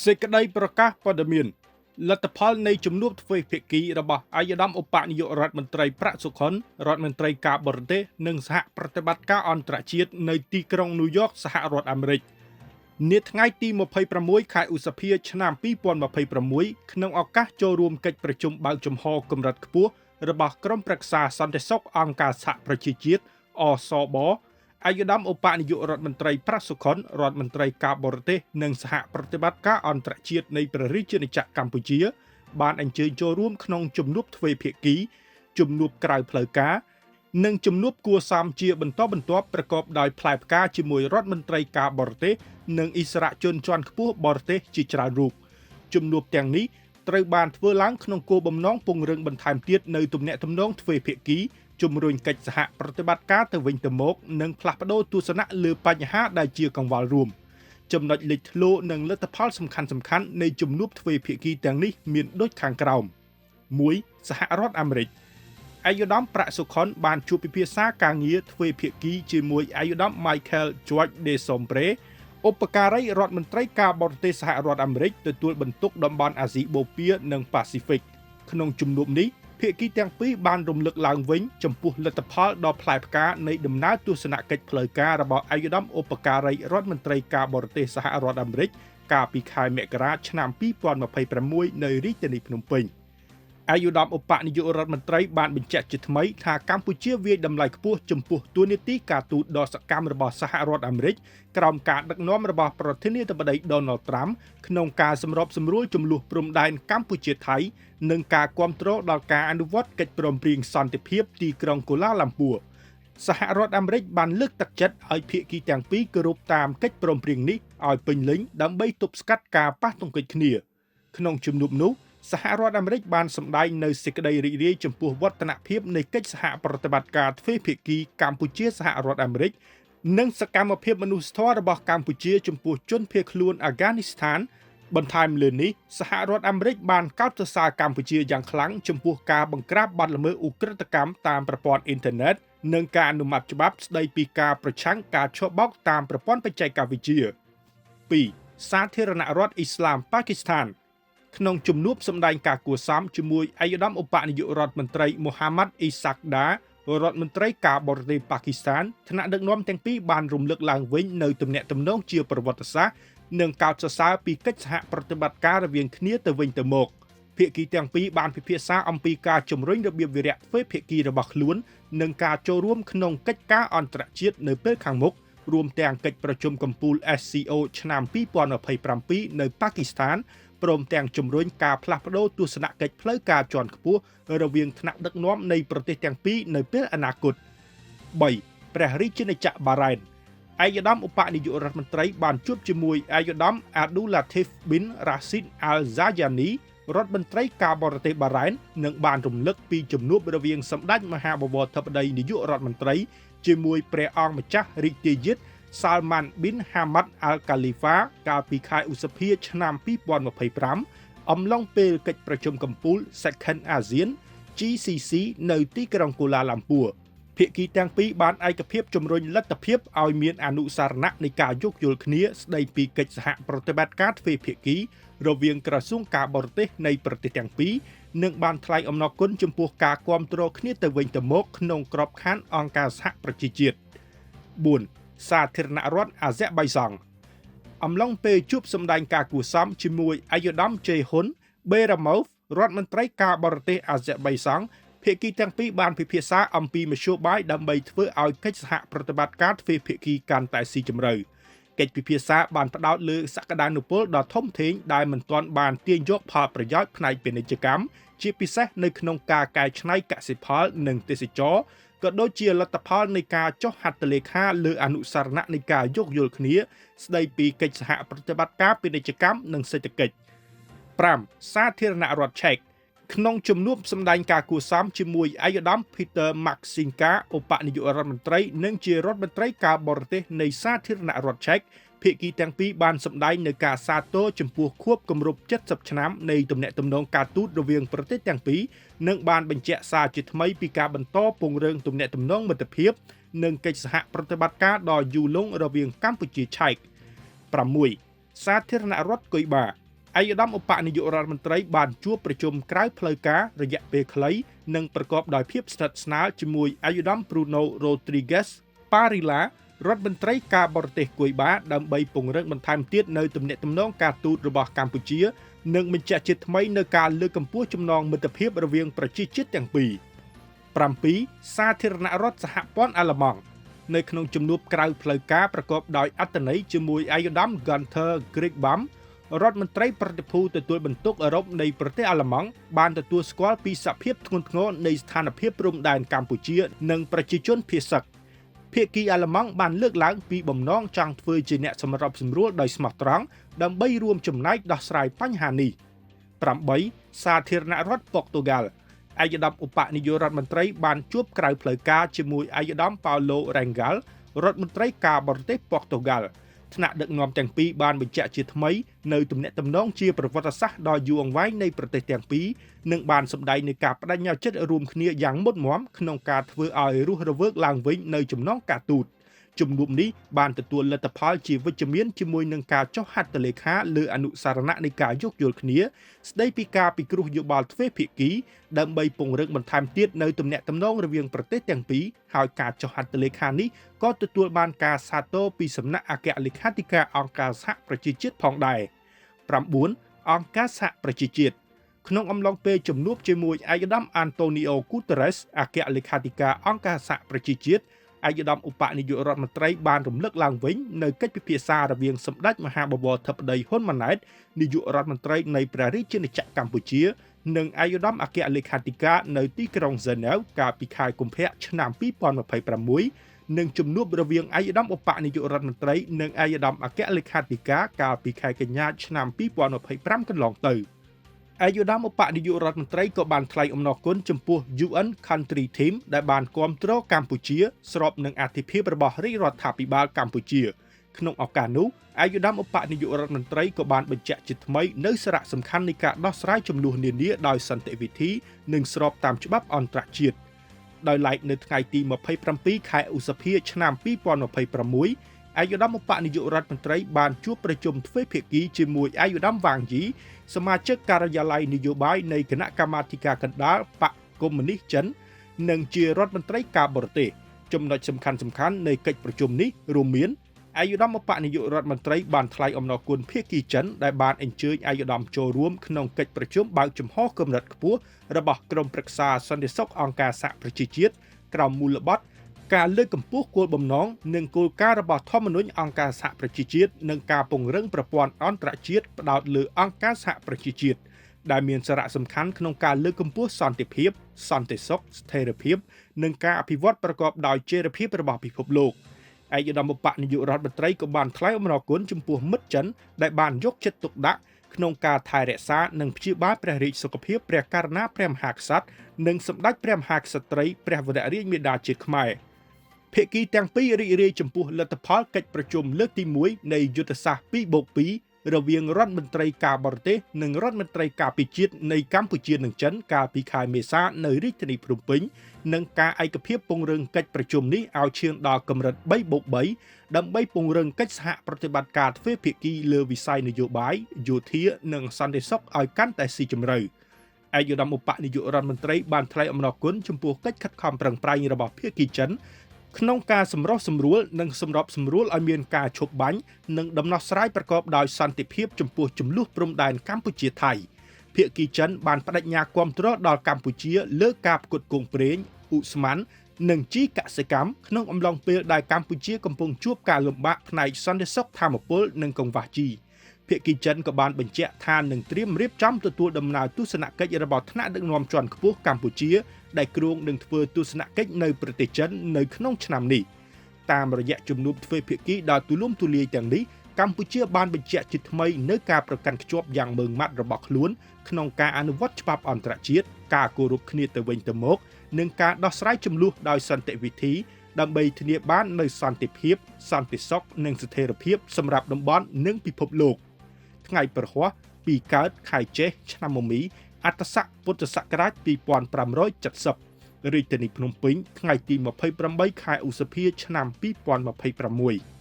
សេចក្តីប្រកាសព័ត៌មានលទ្ធផលនៃជំនួបទ្វេភាគីរបស់ឯកឧត្តមឧបនាយករដ្ឋមន្ត្រីប្រាក់សុខុនរដ្ឋមន្ត្រីការបរទេសនិងសហប្រតិបត្តិការអន្តរជាតិនៅទីក្រុងញូវយ៉កសហរដ្ឋអាមេរិកនាថ្ងៃទី26ខែឧសភាឆ្នាំ2026ក្នុងឱកាសចូលរួមកិច្ចប្រជុំបើកចំហកម្រិតខ្ពស់របស់ក្រុមប្រឹក្សាសន្តិសុខអង្គការសហប្រជាជាតិអសប ឯកឧត្តមឧបនាយករដ្ឋមន្ត្រីប្រាក់សុខុនរដ្ឋមន្ត្រីការបរទេសនិងសហប្រតិបត្តិការអន្តរជាតិនៃព្រះរាជាណាចក្រកម្ពុជា បានអញ្ជើញចូលរួមក្នុងជំនួបទ្វេភាគីជំនួបក្រៅផ្លូវការនិងជំនួបគួរសមជាបន្តបន្ទាប់ប្រកបដោយផ្លែផ្កាជាមួយរដ្ឋមន្ត្រីការបរទេសនិងអិសរាជជនជាន់ខ្ពស់បរទេសជាច្រើនរូបជំនួបទាំងនេះត្រូវបានធ្វើឡើងក្នុងគោលបំណងពង្រឹងបន្ថែមទៀតនៅទំនាក់ទំនងទ្វេភាគីជំរុញកិច្ចសហប្រតិបត្តិការទៅវិញទៅមកនិងផ្លាស់ប្ដូរទស្សនៈលើបញ្ហាដែលជាកង្វល់រួមចំណុចលេចធ្លោនិងលទ្ធផលសំខាន់ៗនៃជំនួបទ្វេភាគីទាំងនេះមានដូចខាងក្រោម1សហរដ្ឋអាមេរិកឯកឧត្តមប្រាក់សុខុនបានជួបពិភាក្សាការងារទ្វេភាគីជាមួយឯកឧត្តម Michael George de Sombre ឧបការីរដ្ឋមន្ត្រីការបរទេសសហរដ្ឋអាមេរិកទទួលបន្ទុកតំបន់អាស៊ីបូព៌ានិងប៉ាស៊ីហ្វិកក្នុងជំនួបនេះភាគីទាំងពីរបានរំលឹកឡើងវិញចំពោះលទ្ធផលដ៏ផ្លែផ្កានៃដំណើរទស្សនកិច្ចផ្លូវការរបស់ឯកឧត្តមឧបការីរដ្ឋមន្ត្រីការបរទេសសហរដ្ឋអាមេរិកកាលពីខែមករាឆ្នាំ2026នៅរាជធានីភ្នំពេញឯកឧត្តមឧបនាយករដ្ឋមន្ត្រីបានបញ្ជាក់ជាថ្មីថាកម្ពុជាវាយតម្លៃខ្ពស់ចំពោះតួនាទីការទូតដ៏សកម្មរបស់សហរដ្ឋអាមេរិកក្រោមការដឹកនាំរបស់ប្រធានាធិបតីដូណាល់ត្រាំក្នុងការសម្របសម្រួលជម្លោះព្រំដែនកម្ពុជាថៃនិងការគាំទ្រដល់ការអនុវត្តកិច្ចព្រមព្រៀងសន្តិភាពទីក្រុងកូឡាឡាំពួរសហរដ្ឋអាមេរិកបានលើកទឹកចិត្តឲ្យភាគីទាំងពីរគោរពតាមកិច្ចព្រមព្រៀងនេះឲ្យពេញលេញដើម្បីទប់ស្កាត់ការប៉ះទង្គិចគ្នាក្នុងជំនួបនោះសហរដ្ឋអាមេរិកបានសម្ដែងនៅសេចក្តីរីករាយចំពោះវឌ្ឍនភាពនៃកិច្ចសហប្រតិបត្តិការទ្វេភាគីកម្ពុជាសហរដ្ឋអាមេរិកនិងសកម្មភាពមនុស្សធម៌របស់កម្ពុជាចំពោះជនភៀសខ្លួនអាហ្គានីស្ថានបន្ថែមលើនេះសហរដ្ឋអាមេរិកបានកោតសរសើរកម្ពុជាយ៉ាងខ្លាំងចំពោះការបង្ក្រាបបទល្មើសឧក្រិដ្ឋកម្មតាមប្រព័ន្ធអ៊ីនធឺណិតនិងការអនុម័តច្បាប់ស្តីពីការប្រឆាំងការឆបោកតាមប្រព័ន្ធបច្ចេកវិទ្យា2សាធារណរដ្ឋអ៊ីស្លាមប៉ាគីស្ថានក្នុងជំនួបសម្ដែងការគួរសមជាមួយឯកឧត្តមឧបនាយករដ្ឋមន្ត្រីមូហាម៉ាត់អ៊ីសាក់ដារដ្ឋមន្ត្រីការបរទេសប៉ាគីស្ថានថ្នាក់ដឹកនាំទាំងពីរបានរំលឹកឡើងវិញនៅទំនាក់ទំនងជាប្រវត្តិសាស្ត្រនិងកោតសរសើរពីកិច្ចសហប្រតិបត្តិការរវាងគ្នាទៅវិញទៅមកភាគីទាំងពីរបានពិភាក្សាអំពីការជំរុញរបៀបវិរៈទ្វេភាគីរបស់ខ្លួននិងការចូលរួមក្នុងកិច្ចការអន្តរជាតិនៅពេលខាងមុខរួមទាំងកិច្ចប្រជុំកំពូល SCO ឆ្នាំ2027នៅប៉ាគីស្ថានព្រមទាំងជំរុញការផ្លាស់ប្ដូរទស្សនកិច្ចផ្លូវការជាន់ខ្ពស់រវាងថ្នាក់ដឹកនាំនៃប្រទេសទាំងពីរនៅពេលអនាគត3ព្រះរាជាណាចក្របារ៉ែនឯកឧត្តមឧបនាយករដ្ឋមន្ត្រីបានជួបជាមួយឯកឧត្តមអាឌូឡាធីហ្វប៊ិនរ៉ាស៊ីតអាល់ហ្សាយ៉ានីរដ្ឋមន្ត្រីការបរទេសបារ៉ែននិងបានរំលឹកពីជំនួបរវាងសម្ដេចមហាបវរធិបតីនាយករដ្ឋមន្ត្រីជាមួយព្រះអង្គម្ចាស់រាជទាយាទសាល់ម៉ាន់ប៊ីនហាម៉ាត់អាល់កាលីហ្វាកាលពីខែឧសភាឆ្នាំ2025អំឡុងពេលកិច្ចប្រជុំកំពូល Second ASEAN GCC នៅទីក្រុងកូឡាឡាំពួរភាគីទាំងពីរបានឯកភាពជំរុញលទ្ធភាពឲ្យមានអនុសារណៈនៃការយោគយល់គ្នាស្ដីពីកិច្ចសហប្រតិបត្តិការទ្វេភាគីរវាងក្រសួងការបរទេសនៃប្រទេសទាំងពីរនិងបានថ្លែងអំណរគុណចំពោះការគាំទ្រគ្នាទៅវិញទៅមកក្នុងក្របខ័ណ្ឌអង្គការសហប្រជាជាតិ4សាធារណរដ្ឋអាហ្សេបៃសង់អំឡុងពេលជួបសម្ដែងការគួរសមជាមួយឯកឧត្តមជេហ៊ុនបេរ៉ាម៉ូវរដ្ឋមន្ត្រីការបរទេសអាហ្សេបៃសង់ភាគីទាំងពីរបានពិភាក្សាអំពីមធ្យោបាយដើម្បីធ្វើឲ្យកិច្ចសហប្រតិបត្តិការទ្វេភាគីកាន់តែស៊ីជម្រៅកិច្ចពិភាក្សាបានផ្ដោតលើសក្តានុពលដ៏ធំធេងដែលមិនទាន់បានទាញយកផលប្រយោជន៍ផ្នែកពាណិជ្ជកម្មជាពិសេសនៅក្នុងការកែច្នៃកសិផលនិងទេសចរណ៍ក៏ដូចជាលទ្ធផលនៃការចុះហត្ថលេខាលើអនុសារណៈនៃការយោគយល់គ្នាស្ដីពីកិច្ចសហប្រតិបត្តិការពាណិជ្ជកម្មនិងសេដ្ឋកិច្ច5សាធារណរដ្ឋឆែកក្នុងជំនួបសម្ដែងការគួរសមជាមួយឯកឧត្តម Peter Maxinka ឧបនាយករដ្ឋមន្ត្រីនិងជារដ្ឋមន្ត្រីការបរទេសនៃសាធារណរដ្ឋឆែកភាគីទាំងពីរបានសម្ដែងនៅការសាទរចំពោះខួបគម្រប់70ឆ្នាំនៃទំនាក់ទំនងការទូតរវាងប្រទេសទាំងពីរនិងបានបញ្ជាក់សារជាថ្មីពីការបន្តពង្រឹងទំនាក់ទំនងមិត្តភាពនិងកិច្ចសហប្រតិបត្តិការដ៏យូរលង់រវាងកម្ពុជាឆែក6 សាធារណរដ្ឋគុយបាឯកឧត្តមឧបនាយករដ្ឋមន្ត្រីបានជួបប្រជុំក្រៅផ្លូវការរយៈពេលខ្លីនិងប្រកបដោយភាពស្និទ្ធស្នាលជាមួយឯកឧត្តម Bruno Rodriguez Parrilla រដ្ឋមន្ត្រីការបរទេសគុយបាដើម្បីពង្រឹងបន្ថែមទៀតនៅទំនាក់ទំនងការទូតរបស់កម្ពុជានិងបញ្ជាក់ជាថ្មីនៅការលើកកម្ពស់ចំណងមិត្តភាពរវាងប្រជាជាតិទាំងពីរ7សាធារណរដ្ឋសហព័ន្ធអាល្លឺម៉ង់នៅក្នុងជំនួបក្រៅផ្លូវការប្រកបដោយអត្ថន័យជាមួយឯកឧត្តម Gunther Krichbaum រដ្ឋមន្ត្រីប្រតិភូទទួលបន្ទុកអឺរ៉ុបនៃប្រទេសអាល្លឺម៉ង់បានទទួលស្គាល់ពីសភាពធ្ងន់ធ្ងរនៃស្ថានភាពព្រំដែនកម្ពុជានិងប្រជាជនភៀសសឹកភាគីអាល្លឺម៉ង់បានលើកឡើងពីបំណងចង់ធ្វើជាអ្នកសម្របសម្រួលដោយស្មោះត្រង់ដើម្បីរួមចំណែកដោះស្រាយបញ្ហានេះ8សាធារណរដ្ឋប៉ុកតូហ្គាល់ឯកឧត្តមឧបនាយករដ្ឋមន្ត្រីបានជួបក្រៅផ្លូវការជាមួយឯកឧត្តមប៉ាវឡូរ៉េងហ្គាល់រដ្ឋមន្ត្រីការបរទេសប៉ុកតូហ្គាល់ថ្នាក់ដឹកនាំទាំងពីរបានបញ្ជាក់ជាថ្មីនៅទំនាក់ទំនងជាប្រវត្តិសាស្ត្រដ៏យូរអង្វែងនៃប្រទេសទាំងពីរនិងបានសម្ដែងនូវការប្តេជ្ញាចិត្តរួមគ្នាយ៉ាងមុតមមក្នុងការធ្វើឲ្យរស់រវើកឡើងវិញនៅចំណងការទូតជំនួបនេះបានទទួលលទ្ធផលជាវិជ្ជមានជាមួយនឹងការចុះហត្ថលេខាលើអនុស្សរណៈនៃការយោគយល់គ្នាស្ដីពីការពិគ្រោះយោបល់ទ្វេភាគីដើម្បីពង្រឹងបន្ថែមទៀតនៅទំនាក់ទំនងរវាងប្រទេសទាំងពីរហើយការចុះហត្ថលេខានេះក៏ទទួលបានការសាទរពីសំណាក់អគ្គលេខាធិការអង្គការសហប្រជាជាតិផងដែរ9អង្គការសហប្រជាជាតិក្នុងអំឡុងពេលជំនួបជាមួយឯកឧត្តមអាន់តូនីអូគូតេរ៉េសអគ្គលេខាធិការអង្គការសហប្រជាជាតិឯកឧត្តមឧបនាយករដ្ឋមន្ត្រីបានរំលឹកឡើងវិញនៅកិច្ចពិភាក្សារវាងសម្ដេចមហាបវរធិបតីហ៊ុនម៉ាណែតនាយករដ្ឋមន្ត្រីនៃព្រះរាជាណាចក្រកម្ពុជានិងឯកឧត្តមអគ្គលេខាធិការនៅទីក្រុងហ្សឺណែវកាលពីខែកុម្ភៈឆ្នាំ2026និងជំនួបរវាងឯកឧត្តមឧបនាយករដ្ឋមន្ត្រីនិងឯកឧត្តមអគ្គលេខាធិការកាលពីខែកញ្ញាឆ្នាំ2025កន្លងទៅឯកឧត្តមឧបនាយករដ្ឋមន្ត្រីក៏បានថ្លែងអំណរគុណចំពោះ UN Country Team ដែលបានគាំទ្រកម្ពុជាស្របនឹងអាទិភាពរបស់រាជរដ្ឋាភិបាលកម្ពុជាក្នុងឱកាសនោះឯកឧត្តមឧបនាយករដ្ឋមន្ត្រីក៏បានបញ្ជាក់ជាថ្មីនៅសារៈសំខាន់នៃការដោះស្រាយជម្លោះនានាដោយសន្តិវិធីនិងស្របតាមច្បាប់អន្តរជាតិដោយឡែកនៅថ្ងៃទី27ខែឧសភាឆ្នាំ2026ឯកឧត្តមឧបនាយករដ្ឋមន្ត្រីបានជួបប្រជុំទ្វេភាគីជាមួយឯកឧត្តមវ៉ាងយីសមាជិកការិយាល័យនយោបាយនៃគណៈកម្មាធិការកណ្ដាលបក្សកុម្មុយនីសចិននិងជារដ្ឋមន្ត្រីការបរទេសចំណុចសំខាន់ៗនៃកិច្ចប្រជុំនេះរួមមានឯកឧត្តមឧបនាយករដ្ឋមន្ត្រីបានថ្លែងអំណរគុណភាគីចិនដែលបានអញ្ជើញឯកឧត្តមចូលរួមក្នុងកិច្ចប្រជុំបើកចំហកម្រិតខ្ពស់របស់ក្រុមប្រឹក្សាសន្តិសុខអង្គការសហប្រជាជាតិក្រោមមូលបទការលើកកម្ពស់គោលបំណងនិងគោលការណ៍របស់ធម្មនុញ្ញអង្គការសហប្រជាជាតិនិងការពង្រឹងប្រព័ន្ធអន្តរជាតិផ្ដោតលើអង្គការសហប្រជាជាតិដែលមានសារៈសំខាន់ក្នុងការលើកកម្ពស់សន្តិភាពសន្តិសុខស្ថិរភាពនិងការអភិវឌ្ឍប្រកបដោយចីរភាពរបស់ពិភពលោកឯកឧត្តមឧបនាយករដ្ឋមន្ត្រីក៏បានថ្លែងអំណរគុណចំពោះមិត្តចិនដែលបានយកចិត្តទុកដាក់ក្នុងការថែរក្សានិងព្យាបាលព្រះរាជសុខភាពព្រះករុណាព្រះមហាក្សត្រនិងសម្ដេចព្រះមហាក្សត្រីព្រះវររាជមាតាជាតិខ្មែរភាគីទាំងពីររីករាយចំពោះលទ្ធផលកិច្ចប្រជុំលើកទី1នៃយុទ្ធសាស្ត្រ2+2រវាងរដ្ឋមន្ត្រីការបរទេសនិងរដ្ឋមន្ត្រីការពារជាតិនៃកម្ពុជានិងចិនកាលពីខែមេសានៅរាជធានីភ្នំពេញនិងការឯកភាពពង្រឹងកិច្ចប្រជុំនេះឲ្យឈានដល់កម្រិត3+3ដើម្បីពង្រឹងកិច្ចសហប្រតិបត្តិការទ្វេភាគីលើវិស័យនយោបាយយោធានិងសន្តិសុខឲ្យកាន់តែស៊ីជម្រៅឯកឧត្តមឧបនាយករដ្ឋមន្ត្រីបានថ្លែងអំណរគុណចំពោះកិច្ចខិតខំប្រឹងប្រែងរបស់ភាគីចិនក្នុងការសម្រុះសម្រួលនិងសម្របសម្រួលឲ្យមានការឈប់បាញ់និងដំណោះស្រាយប្រកបដោយសន្តិភាពចំពោះជម្លោះព្រំដែនកម្ពុជាថៃភាគីចិនបានបដិញ្ញាគាំទ្រដល់កម្ពុជាលើការផ្គត់ផ្គង់ប្រេងឧស្ម័ននិងជីកសិកម្មក្នុងអំឡុងពេលដែលកម្ពុជាកំពុងជួបការលំបាកផ្នែកសន្តិសុខថាមពលនិងកង្វះជីភាគីចិនក៏បានបញ្ជាក់ថានឹងត្រៀមរៀបចំទទួលដំណើរទស្សនកិច្ចរបស់ថ្នាក់ដឹកនាំជាន់ខ្ពស់កម្ពុជាដែលគ្រោងនឹងធ្វើទស្សនកិច្ចនៅប្រទេសចិននៅក្នុងឆ្នាំនេះតាមរយៈជំនួបទ្វេភាគីដ៏ទូលំទូលាយទាំងនេះកម្ពុជាបានបញ្ជាក់ជាថ្មីនៅការប្រកាន់ខ្ជាប់យ៉ាងម៉ឺងម៉ាត់របស់ខ្លួនក្នុងការអនុវត្តច្បាប់អន្តរជាតិការគោរពគ្នាទៅវិញទៅមកនិងការដោះស្រាយជម្លោះដោយសន្តិវិធីដើម្បីធានាបាននូវសន្តិភាពសន្តិសុខនិងស្ថិរភាពសម្រាប់តំបន់និងពិភពលោកថ្ងៃព្រហស្បតិ៍2កើតខែចេសឆ្នាំមមីអត្តស័កពុទ្ធសករាជ2570រាជធានីភ្នំពេញថ្ងៃទី28ខែឧសភាឆ្នាំ2026។